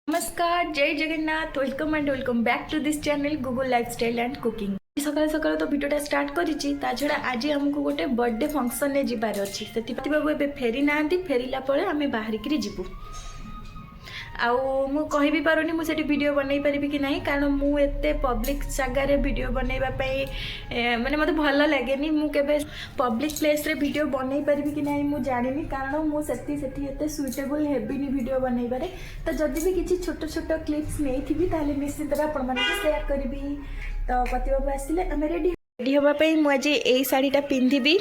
ନମସ୍କାର, ଜୟ Jagannath. Welcome and welcome back to this channel, Gugu Lifestyle and Cooking। ସକାଳୁ ସକାଳୁ ତ ଭିଡ଼ିଓଟା ଷ୍ଟାର୍ଟ କରିଛି। ତା ଛଡ଼ା ଆଜି ଆମକୁ ଗୋଟେ ବର୍ଥଡେ ଫଙ୍କସନ୍ରେ ଯିବାର ଅଛି। ସେଥିପାଇଁ ବାବୁ ଏବେ ଫେରି ନାହାନ୍ତି। ଫେରିଲା ପରେ ଆମେ ବାହାରିକିରି ଯିବୁ। ଆଉ ମୁଁ କହିବି ପାରୁନି ମୁଁ ସେଠି ଭିଡ଼ିଓ ବନେଇ ପାରିବି କି ନାହିଁ, କାରଣ ମୁଁ ଏତେ ପବ୍ଲିକ୍ ଜାଗାରେ ଭିଡ଼ିଓ ବନେଇବା ପାଇଁ ମାନେ ମୋତେ ଭଲ ଲାଗେନି। ମୁଁ କେବେ ପବ୍ଲିକ୍ ପ୍ଲେସ୍ରେ ଭିଡ଼ିଓ ବନେଇ ପାରିବି କି ନାହିଁ ମୁଁ ଜାଣିନି, କାରଣ ମୁଁ ସେଠି ଏତେ ସୁଇଟେବୁଲ୍ ହେବିନି ଭିଡ଼ିଓ ବନେଇବାରେ। ତ ଯଦି ବି କିଛି ଛୋଟ ଛୋଟ କ୍ଲିପ୍ସ ନେଇଥିବି, ତାହେଲେ ନିଶ୍ଚିତରେ ଆପଣମାନଙ୍କୁ ସେୟାର କରିବି। ତ ପତିବାବୁ ଆସିଲେ ଆମେ ରେଡ଼ି। ରେଡ଼ି ହେବା ପାଇଁ ମୁଁ ଆଜି ଏଇ ଶାଢ଼ୀଟା ପିନ୍ଧିବି।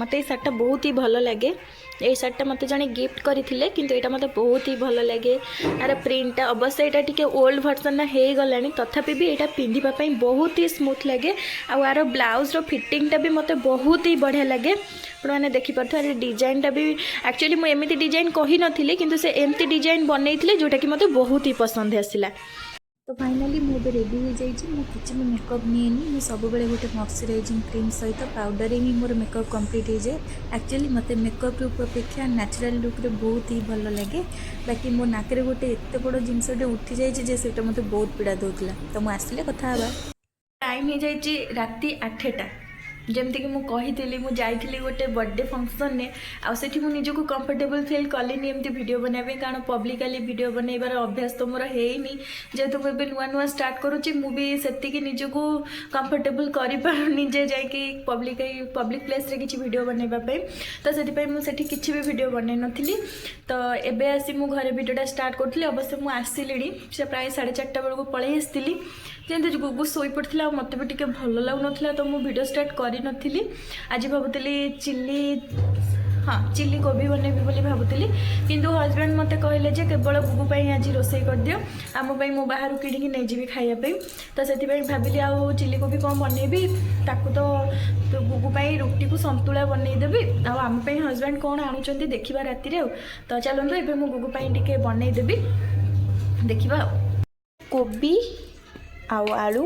ମୋତେ ଏଇ ଶାଢ଼ୀଟା ବହୁତ ହି ଭଲ ଲାଗେ। ଏଇ ଶାଢ଼ୀଟା ମୋତେ ଜଣେ ଗିଫ୍ଟ କରିଥିଲେ, କିନ୍ତୁ ଏଇଟା ମୋତେ ବହୁତ ହି ଭଲ ଲାଗେ ଆର ପ୍ରିଣ୍ଟଟା। ଅବଶ୍ୟ ଏଇଟା ଟିକେ ଓଲ୍ଡ ଭର୍ସନର ହେଇଗଲାଣି, ତଥାପି ବି ଏଇଟା ପିନ୍ଧିବା ପାଇଁ ବହୁତ ହି ସ୍ମୁଥ୍ ଲାଗେ। ଆଉ ଆର ବ୍ଲାଉଜ୍ର ଫିଟିଂଟା ବି ମୋତେ ବହୁତ ହି ବଢ଼ିଆ ଲାଗେ। ଆପଣମାନେ ଦେଖିପାରୁଥିବେ, ଆର ଡିଜାଇନଟା ବି। ଆକ୍ଚୁଆଲି ମୁଁ ଏମିତି ଡିଜାଇନ୍ କହିନଥିଲି, କିନ୍ତୁ ସେ ଏମିତି ଡିଜାଇନ୍ ବନେଇଥିଲେ, ଯେଉଁଟାକି ମୋତେ ବହୁତ ହି ପସନ୍ଦ ଆସିଲା। ତ ଫାଇନାଲି ମୁଁ ଏବେ ରେଡ଼ି ହୋଇଯାଇଛି। ମୁଁ କିଛି ବି ମେକଅପ୍ ନିଏନି। ମୁଁ ସବୁବେଳେ ଗୋଟେ ମଇଶ୍ଚରାଇଜିଂ କ୍ରିମ୍ ସହିତ ପାଉଡ଼ରରେ ହିଁ ମୋର ମେକଅପ୍ କମ୍ପ୍ଲିଟ୍ ହେଇଯାଏ। ଆକ୍ଚୁଆଲି ମୋତେ ମେକଅପ୍ ଲୁକ୍ ଅପେକ୍ଷା ନ୍ୟାଚୁରାଲ୍ ଲୁକ୍ରେ ବହୁତ ହି ଭଲ ଲାଗେ। ବାକି ମୋ ନାକରେ ଗୋଟେ ଏତେ ବଡ଼ ଜିନିଷଟେ ଉଠିଯାଇଛି ଯେ ସେଇଟା ମୋତେ ବହୁତ ପୀଡ଼ା ଦେଉଥିଲା। ତ ମୁଁ ଆସିଲେ କଥା ହେବା। ଟାଇମ୍ ହେଇଯାଇଛି ରାତି 8ଟା। ଯେମିତିକି ମୁଁ କହିଥିଲି, ମୁଁ ଯାଇଥିଲି ଗୋଟେ ବର୍ଥଡେ ଫଙ୍କସନ୍ରେ ଆଉ ସେଠି ମୁଁ ନିଜକୁ କମ୍ଫର୍ଟେବଲ୍ ଫିଲ୍ କଲିନି ଏମିତି ଭିଡ଼ିଓ ବନେଇବା ପାଇଁ, କାରଣ ପବ୍ଲିକାଲି ଭିଡ଼ିଓ ବନେଇବାର ଅଭ୍ୟାସ ତ ମୋର ହେଇନି। ଯେହେତୁ ମୁଁ ଏବେ ନୂଆ ନୂଆ ଷ୍ଟାର୍ଟ କରୁଛି, ମୁଁ ବି ସେତିକି ନିଜକୁ କମ୍ଫର୍ଟେବଲ୍ କରିପାରୁନି ଯେ ଯାଇକି ପବ୍ଲିକ୍ ପ୍ଲେସ୍ରେ କିଛି ଭିଡ଼ିଓ ବନେଇବା ପାଇଁ। ତ ସେଥିପାଇଁ ମୁଁ ସେଠି କିଛି ବି ଭିଡ଼ିଓ ବନେଇ ନଥିଲି। ତ ଏବେ ଆସି ମୁଁ ଘରେ ଭିଡ଼ିଓଟା ଷ୍ଟାର୍ଟ କରୁଥିଲି। ଅବଶ୍ୟ ମୁଁ ଆସିଲିଣି, ସେ ପ୍ରାୟ 4:30 ବେଳକୁ ପଳେଇ ଆସିଥିଲି। ଯେମିତି ଗୁଗୁ ଶୋଇପଡ଼ିଥିଲା ଆଉ ମୋତେ ବି ଟିକେ ଭଲ ଲାଗୁନଥିଲା, ତ ମୁଁ ଭିଡ଼ିଓ ଷ୍ଟାର୍ଟ କରିନଥିଲି। ଆଜି ଭାବୁଥିଲି ଚିଲି, ହଁ, ଚିଲି କୋବି ବନେଇବି ବୋଲି ଭାବୁଥିଲି, କିନ୍ତୁ ହଜବେଣ୍ଡ ମୋତେ କହିଲେ ଯେ କେବଳ ଗୁଗୁ ପାଇଁ ଆଜି ରୋଷେଇ କରିଦିଅ, ଆମ ପାଇଁ ମୁଁ ବାହାରୁ କିଣିକି ନେଇଯିବି ଖାଇବା ପାଇଁ। ତ ସେଥିପାଇଁ ଭାବିଲି ଆଉ ଚିଲି କୋବି କ'ଣ ବନେଇବି, ତାକୁ ତ ଗୁଗୁ ପାଇଁ ରୁଟିକୁ ସନ୍ତୁଳା ବନେଇଦେବି ଆଉ ଆମ ପାଇଁ ହଜବେଣ୍ଡ କ'ଣ ଆଣୁଛନ୍ତି ଦେଖିବା ରାତିରେ। ଆଉ ତ ଚାଲନ୍ତୁ, ଏବେ ମୁଁ ଗୁଗୁ ପାଇଁ ଟିକେ ବନେଇଦେବି, ଦେଖିବା। ଆଉ କୋବି ଆଉ ଆଳୁ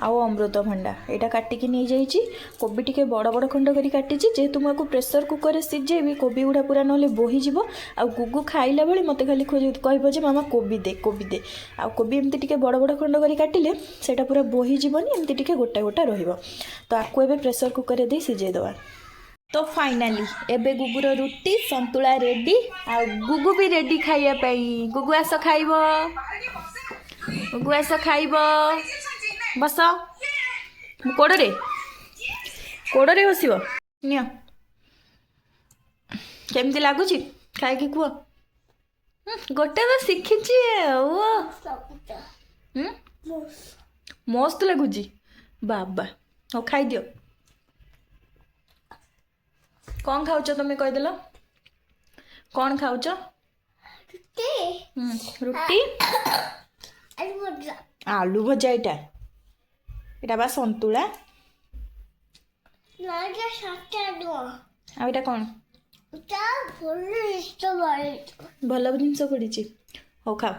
ଆଉ ଅମୃତଭଣ୍ଡା ଏଇଟା କାଟିକି ନେଇଯାଇଛି। କୋବି ଟିକେ ବଡ଼ ବଡ଼ ଖଣ୍ଡ କରି କାଟିଛି, ଯେହେତୁ ମୁଁ ଆକୁ ପ୍ରେସର କୁକରରେ ସିଝେଇବି। କୋବି ଗୁଡ଼ା ପୁରା ନହେଲେ ବୋହିଯିବ ଆଉ ଗୁଗୁ ଖାଇଲା ବେଳେ ମୋତେ ଖାଲି ଖୋଜି କହିବ ଯେ ମାମା, କୋବି ଦେ, କୋବି ଦେ। ଆଉ କୋବି ଏମିତି ଟିକେ ବଡ଼ ବଡ଼ ଖଣ୍ଡ କରି କାଟିଲେ ସେଇଟା ପୁରା ବୋହିଯିବନି, ଏମିତି ଟିକେ ଗୋଟା ଗୋଟା ରହିବ। ତ ଆକୁ ଏବେ ପ୍ରେସର କୁକରରେ ଦେଇ ସିଝେଇଦେବା। ତ ଫାଇନାଲି ଏବେ ଗୁଗୁର ରୁଟି ସନ୍ତୁଳା ରେଡ଼ି ଆଉ ଗୁଗୁ ବି ରେଡ଼ି ଖାଇବା ପାଇଁ। ଗୁଗୁ, ଆସ ଖାଇବ। ଗୁଗୁ, ଆସ ଖାଇବ। ବସ, ମୁଁ କୋଡ଼ରେ ବସିବ। ନିଅ, କେମିତି ଲାଗୁଛି ଖାଇକି କୁହ। ଗୋଟେ ତ ଶିଖିଛି ଆଉ। ମସ୍ତ ଲାଗୁଛି ବାବା। ହଉ, ଖାଇଦିଅ। କ'ଣ ଖାଉଛ ତମେ କହିଦେଲ, କ'ଣ ଖାଉଛ? ରୁଟି ଆଳୁ ଭଜା। ଏଇଟା ବା ସନ୍ତୁଳା। ଆଉ ଏଇଟା କ'ଣ? ଭଲ ଜିନିଷ ପଡ଼ିଛି। ହଉ, ଖାଅ।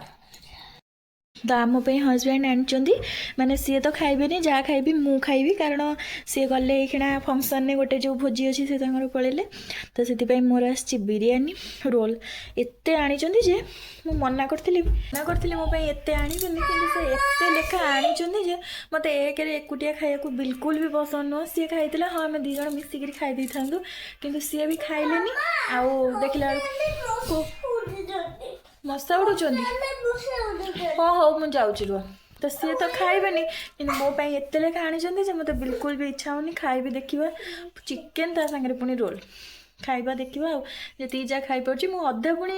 ତ ଆମ ପାଇଁ ହଜବେଣ୍ଡ ଆଣିଛନ୍ତି, ମାନେ ସିଏ ତ ଖାଇବେନି, ଯାହା ଖାଇବି ମୁଁ ଖାଇବି, କାରଣ ସିଏ ଗଲେ ଏଇଖିଣା ଫଙ୍କସନ୍ରେ, ଗୋଟେ ଯେଉଁ ଭୋଜି ଅଛି, ସେ ତାଙ୍କର ପଳେଇଲେ। ତ ସେଥିପାଇଁ ମୋର ଆସିଛି ବିରିୟାନୀ, ରୋଲ୍। ଏତେ ଆଣିଛନ୍ତି ଯେ ମୁଁ ମନା କରିଥିଲି ମୋ ପାଇଁ ଏତେ ଆଣିବେନି, କିନ୍ତୁ ସେ ଏତେ ଲେଖା ଆଣିଛନ୍ତି ଯେ ମୋତେ ଏକରେ ଏକୁଟିଆ ଖାଇବାକୁ ବିଲକୁଲ ବି ପସନ୍ଦ ନୁହଁ। ସିଏ ଖାଇଥିଲା, ହଁ, ଆମେ ଦୁଇ ଜଣ ମିଶିକିରି ଖାଇ ଦେଇଥାନ୍ତୁ, କିନ୍ତୁ ସିଏ ବି ଖାଇଲେନି। ଆଉ ଦେଖିଲା ବେଳକୁ ମଶା ଉଡ଼ୁଛନ୍ତି। ହଁ, ହଉ, ମୁଁ ଯାଉଛି, ରୁହ। ତ ସିଏ ତ ଖାଇବେନି, କିନ୍ତୁ ମୋ ପାଇଁ ଏତେ ଲେଖା ଆଣିଛନ୍ତି ଯେ ମୋତେ ବିଲକୁଲ ବି ଇଚ୍ଛା ହେଉନି। ଖାଇବି ଦେଖିବା। ଚିକେନ୍, ତା ସାଙ୍ଗରେ ପୁଣି ରୋଲ୍। ଖାଇବା ଦେଖିବା ଆଉ ଯେତିକି ଯାହା ଖାଇପାରୁଛି ମୁଁ। ଅଧା ପୁଣି,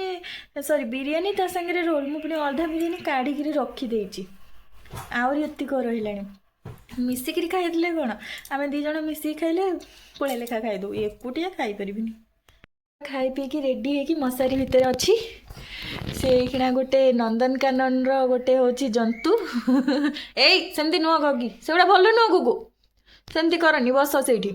ସରି, ବିରିୟାନୀ ତା ସାଙ୍ଗରେ ରୋଲ୍, ମୁଁ ପୁଣି ଅଧା ବିରିୟାନୀ କାଢ଼ିକିରି ରଖିଦେଇଛି। ଆହୁରି ଏତିକ ରହିଲାଣି। ମିଶିକିରି ଖାଇଦେଲେ କ'ଣ, ଆମେ ଦୁଇ ଜଣ ମିଶିକି ଖାଇଲେ ପୁଳେ ଲେଖା ଖାଇଦେବୁ, ଏକୁଟିଆ ଖାଇପାରିବିନି। ଖାଇ ପିଇକି ରେଡ଼ି ହେଇକି ମଶାରୀ ଭିତରେ ଅଛି ସେ। ଏଇଖିଣା ଗୋଟେ ନନ୍ଦନକାନନର ଗୋଟେ ହେଉଛି ଜନ୍ତୁ। ଏଇ, ସେମିତି ନୁହଁ ଗଗି, ସେଗୁଡ଼ା ଭଲ ନୁହଁ ଗୁଗୁ, ସେମିତି କରନି। ବସ ସେଇଠି।